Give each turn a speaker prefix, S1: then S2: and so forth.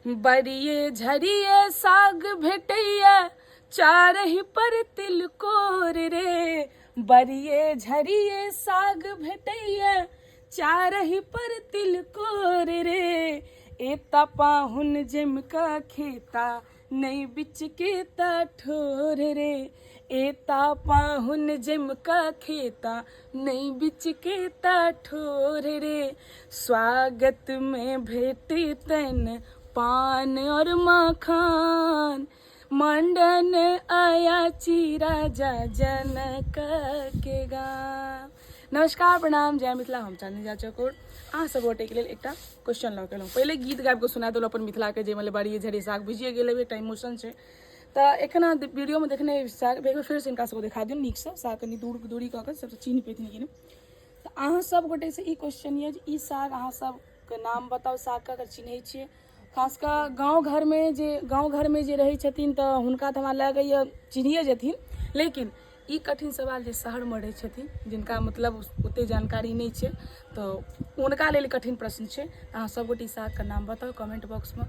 S1: बड़िए झड़िए साग भेटैया चारही पर तिलकोर रे। बड़िए झड़िए साग भेटैया चारही पर तिलकोर रे। एता पाहुन जमिका खेता नहि बिचके ता ठोर रे। एता पाहुन जमिका खेता नहि बिचके ता ठोर रे। स्वागत में भेटतन पान और मखान। मंडन अयाची राजा जनक के गाम। नमस्कार, प्रणाम, जय मिथिला। हम चांदनी झा चकोर अहाँ सब गोटेके लेल एकटा क्वेश्चन लऽ के एलहुँ। पहिले गीत गाबि कऽ सुना देलहुँ अपन मिथिलाके, जे मतलब बाड़िए झड़ी साग बुझिए गेल हेबै, एकटा इमोशन छै। तऽ एखन अहाँ वीडियोमे देखने साग, एक बेर फेरसँ हिनका सबके देखा दियौ नीकसँ साग, कनि दूर दूरी कऽ कऽ सबसँ चिन्ह पेथिन कि नहि। तऽ अहाँ सब गोटेसँ ई क्वेश्चन यऽ जे ई साग अहाँ सबके नाम बताउ सागके, अगर चिन्है छियै। खास कऽ गाँव घरमे जे रहै छथिन तऽ हुनका तऽ हमरा लगैए चिन्हिए जेथिन, लेकिन ई कठिन सवाल जे शहरमे रहै छथिन, जिनका मतलब ओतेक जानकारी नहि छै, तऽ हुनका लेल कठिन प्रश्न छै। तऽ अहाँ सब गोटे ई सागके नाम बताउ कमेंट बॉक्समे।